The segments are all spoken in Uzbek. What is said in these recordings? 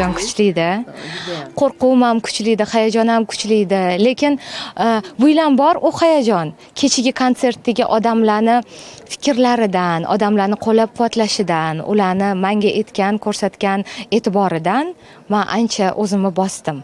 Hayajon kuchlida, qo'rquvim ham kuchlida, hayajon ham kuchlida, lekin bu yil ham bor u hayajon. Kechagi konsertdagi odamlarni fikrlaridan, odamlarni qo'llab-quvvatlashidan, ularni menga etgan, ko'rsatgan e'tiboridan man ancha o'zimni bosdim.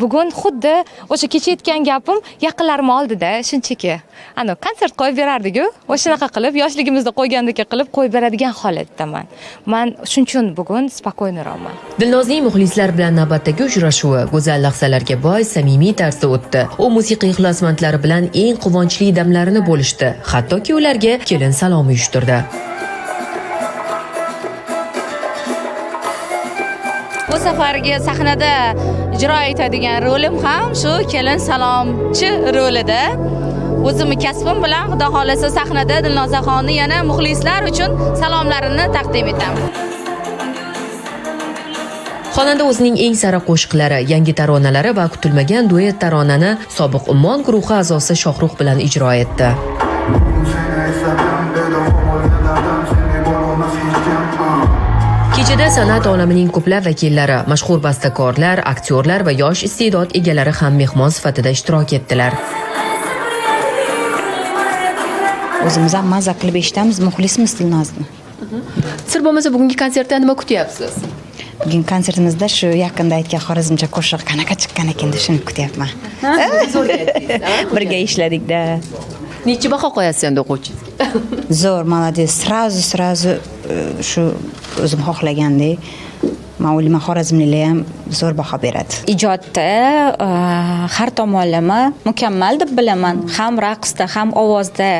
Bugun xuddi o'sha kecha aytgan gapim yaqinlarim oldida shunchaki ana konsert qo'yib berardik-ku, o'shanaqa qilib yoshligimizda qo'ygandek qilib qo'yib beradigan holatdaman. Man shuning uchun bugun спокойный roqman. Dilnozning muxlislar bilan navbatdagi uchrashuvi go'zal lahzalarga boy, samimiy tarzda o'tdi. U musiqiy ixlosmandlari bilan eng quvonchli damlarini bo'lishdi, hattoki ularga kelin salomi uyushtirdi. Bu safargi sahnada ijro etadigan rolim ham shu kelin salomchi rolida. O'zimni kasbim bilan Xudo xolasa sahnada Dilnozaxonni yana muxlislar uchun salomlarini taqdim etaman. Xonanda o'zining eng sara qo'shiqlari, yangi taronalari va kutilmagan duet taronani sobiq Ummon guruhi a'zosi Shohrux bilan ijro etdi. Kechada san'at olamining ko'plab vakillari, mashhur bastakorlar, aktyorlar va yosh iste'dod egalari ham mehmon sifatida ishtirok etdilar. O'zimiz ham maza qilib eshitamiz, muxlismiz Dilnozni. Sir bo'lmasa bugungi konsertdan nima kutyapsiz? Bugun konsertimizda shu yaqinda aytgan xorazmcha qo'shiq qanaqa chiqqan ekan deb shuni kutyapman. Birga ishladik-da. Necha baho qo'yasiz endi o'quvchingizga? Zo'r, молодец. Сразу, сразу shu o'zim xohlagandek. Men o'ylayman xorazmliklar ham zo'r baho beradi. Ijodda har tomonlama mukammal deb bilaman. Ham raqsda, ham ovozda,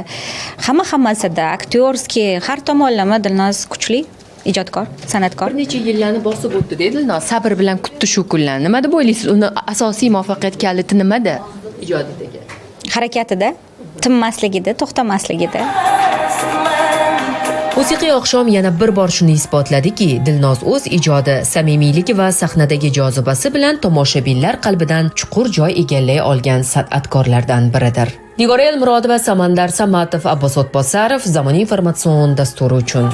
hamma hammasida, aktyorskiy, har tomonlama Dilnoz kuchli ijodkor, san'atkor. Bir necha yillarni bosib o'tdi, deydi Dilnoz. Sabr bilan kutdi shu kunlarni. Nima deb o'ylaysiz? Uni asosiy muvaffaqiyat kaliti nimada ijodidagi? Harakatida, tinmasligida, to'xtamasligida. Musiqiy oqshom yana bir bor shuni isbotladiki, Dilnoz o'z ijodi, samimiyligi va sahnadagi jozibasi bilan tomoshabinlar qalbidan chuqur joy egallay olgan san'atkorlardan biridir. Nigora Elmurodova, Samandar Samatov, Abbos O'tbosarov, Zamonaviy informatsion dasturi uchun.